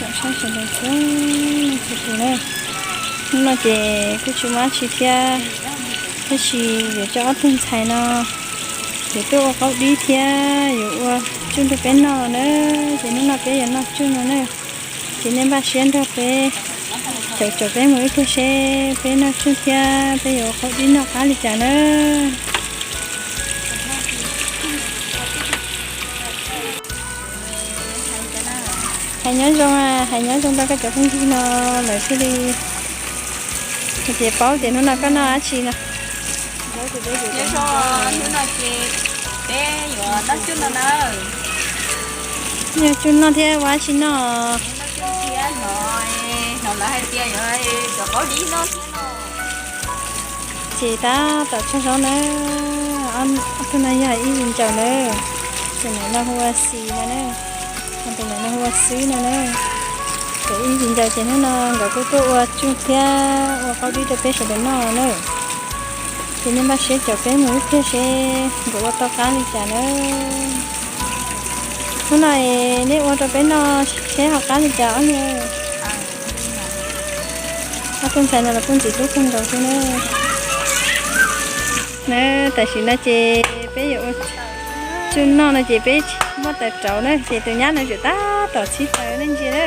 Sab sawv daws txhua leej txhua tus na, hnub no ces kuj tsis muaj dab tsi thiab, tab sis yuav coj ob tug ntxhais no yuav tuaj ua qaub dib thiab yuav ua tsuj rau peb noj na. Ces hnub no peb yuav noj tsuj no na, ces nej npaj siab nrog peb caum caum peb mus ib pliag seb peb noj tsuj thiab peb yuav ua qaub dib noj qab li cas na. Hais nyob zoo, hais nyob zoo rau koj cov phooj ywg no lawm thiaj li, ces paub tias hnub no koj noj dab tsi no. Nyob zoo, hnub no ces peb yuav noj tsuj no na. Noj tsuj noj thiab ua dab tsi noj? Noj tsuj thiab hnov, hnov lawv hais tias yuav cov qaub dib noj thiab no. Ces tab tom tsaug zog na, ob tug no yog ib viv ncaus na, tus ntawm no hu ua Xis no na, tus ntawm no hu ua Xwb no na. Ces ib viv ncaus ces hnub no nkawd kuj tuaj ua tsuj thiab ua qaub dib rau peb sawv daws noj na. Ces nej npaj siab caum peb mus ib pliag seb nkawd ua tau qab li cas na. Hnub no es nej ua rau peb noj seb ho qab li cas ob niag. Ob tug ntxhais no los kuj ntxim hlub kawg nkaus thiab na. Na, tam sim no ces peb yuav ua tsuj noj no ces peb muab taws rauv na, ces tus nyab no tseem tab tom txhib taws nej ntsia na.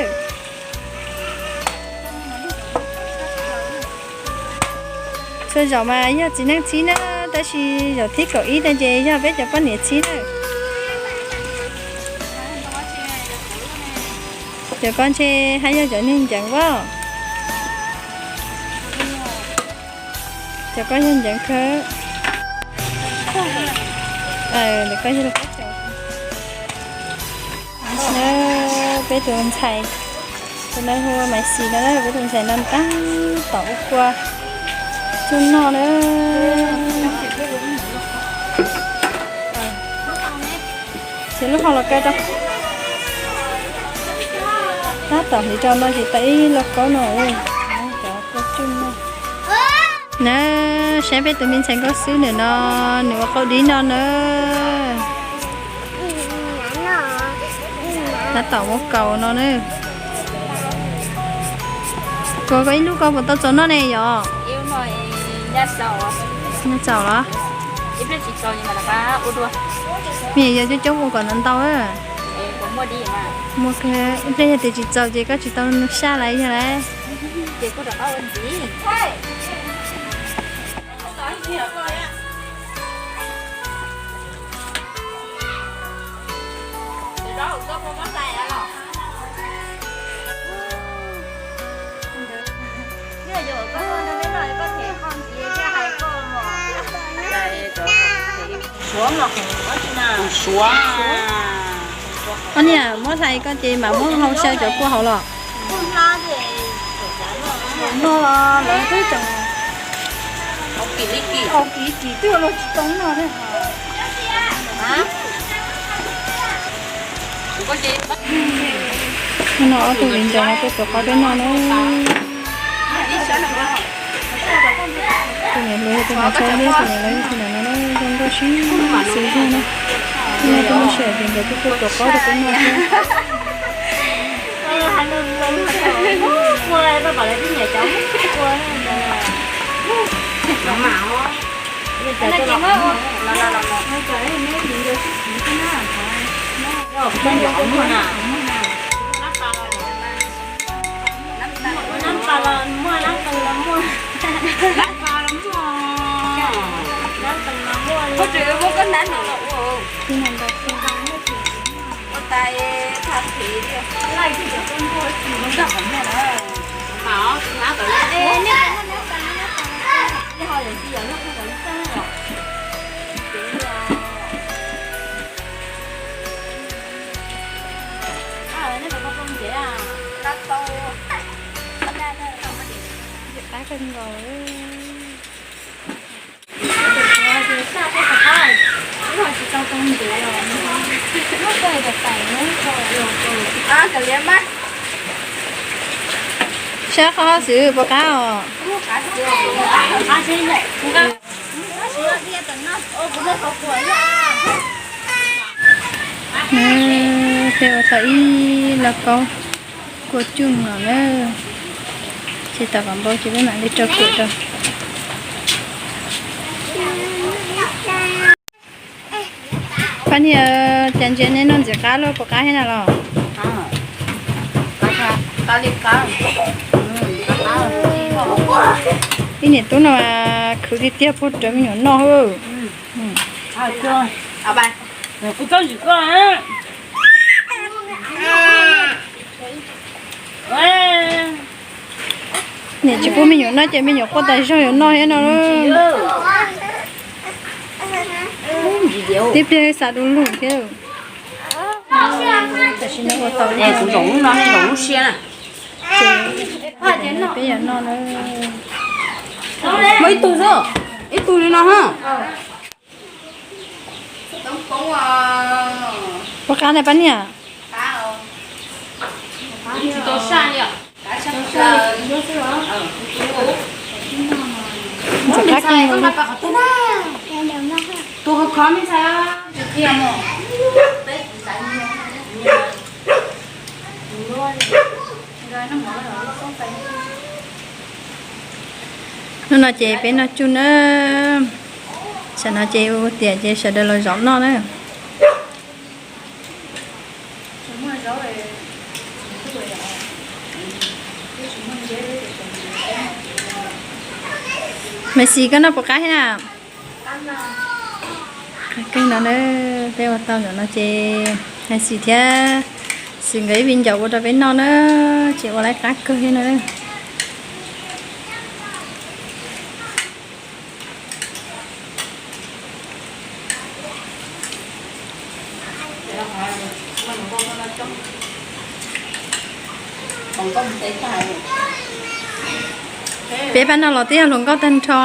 Txhua zaum mas yog txiv neej txhib na, tab sis zaum thib kaum ib no ces yog peb cov poj niam txhib na. Cov ko ntshe haj yog cov niag nceev as. Cov ko yog nceev kawg. Ntawm ko yog lub pob tsaus. Peb tus ntxhais, tus no hu ua Maiv Xis no na, peb tus ntxhais no tab tom ua kua tsuj noj na. Ces lub hau los kaw rau. Tab tom hliv rau no ces tau ib lauj kaub no. Cov kua tsuj noj. Na, saib peb tus me ntxhais Nkauj Xwb ntawm no, nws ua qaub dib noj na. Tab tom muab kaus no na. Kuv, koj ib lub ko puas tau txaus noj ne yom? Noj txaus los? Me nyuam yaus coob coob ua kom ntau ntau. Muaj, ib pliag yog tias tsis txaus ces koj tsis tau saj lawm yog lawm. Suav. Ob niam, muab hlais ko ces mam muab hau xyaw cov kua hauv los. No lawv twb tseem hau kiv kiv twb los tsis tau noj thiab. No ob tug viv ncaus no tuaj tuav qaub dib noj na. Tus niam hluas yog tus hnav tsho dib, tus niam laus yog tus niam no na, zoo nkauj sib xws zog na. Tus no tus muaj sij hawm ces nkawd kuj tuaj tuav qaub rau peb noj thiab. Qab kawg nkaus. Sab qhov xwb puas qab os? Peb ua tau ib lauj kaub. Kua cug no na, ces tau kom npau ces peb mam li rau kuam rau. Pab niag, cas ntsia neb noj ntxim qab luaj, puas qab thiab na los? Ib niam tub no khwv tiag tiag, puag rawv me nyuam noj. Niam tsis pub me nyuam noj ces me nyuam quaj tas zog yuav noj thiab no. Tib pliag xav du lug thiab. Tam sim no ua tau kuv zaum lub no, zaum lub siab na. Peb yuav noj na. Muaj ib tug xwb, ib tug li no ha. Puas qab na pab niam? Ntxim qab kawg nkaus li. Hnub no ces peb noj tsuj na, tam no ces ua tiam ces sawv daws los zaum noj na. Maiv Xis, koj noj puas qab thiab na? Qab kawg no na, peb ua tau zaum no ces Maiv Xis thiab Xis nkawd ib viv ncaus ua rau peb noj na, ces ua lawv qab kawg thiab no. Peb pab no los twb yog hluas nkauj tag nrho.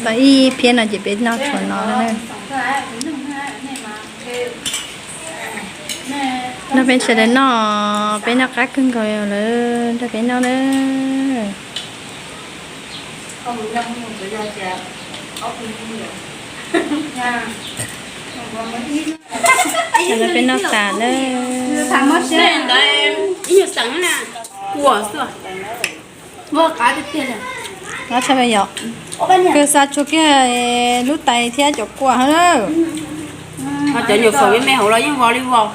Tau ib phiab no ces peb noj tshuav no na. Nrog peb sawv daws noj, peb noj qab kawg nkaus lawm, nrog peb noj na. Peb noj tas na. Kawg xa tsuag kiag lub tais thiab cov kua hab na. Cov nyuam fawm me me hauv los yeej vos li vos.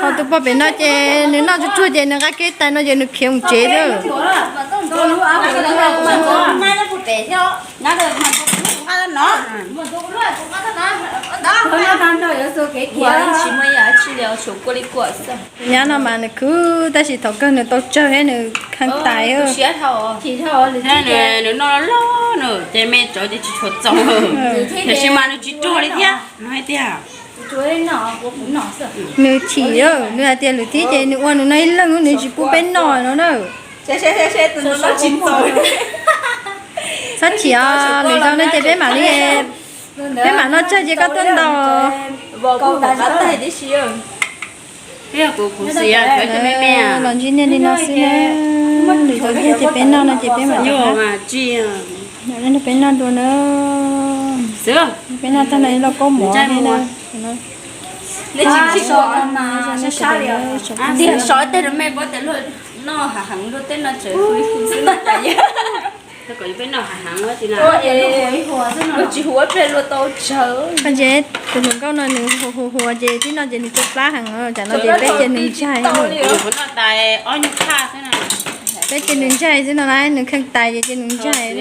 Ho tus pog pem no ces nws noj tsuag tsuag ces nws nqa kiag tais no ces nws khiav mus tsev xwb. Tus nyab no mas nws khwv tab sis thaum kawg nws tau tsawg thiab nws kheej tais. Nws noj loj loj ces me tsawv ces tsis tshua txaus, tiam sis mas nws tsis ruag li thiab no hais tias. Nws chim, nws hais tias lwm tib ces nws ua nws noj ib leeg, nws tsis pub peb noj no na. Txhob chim os, lwm zaus no ces peb mam li, peb mam noj tsawg ces koj tuaj ntaus. Los ntsib nej li no xwb na, lwm zaus thiab ces peb noj no ces peb mam li, peb noj dua na. Peb noj tag no lauj kaub mov li na. Koj ntsia tus hluas nkauj no nws hu hu hu ces tib no ces nws rau plab heev, tam no ces peb cia nws ntsais. Peb cia nws ntsais xwb no na, nws kheej tais ces cia nws ntsais.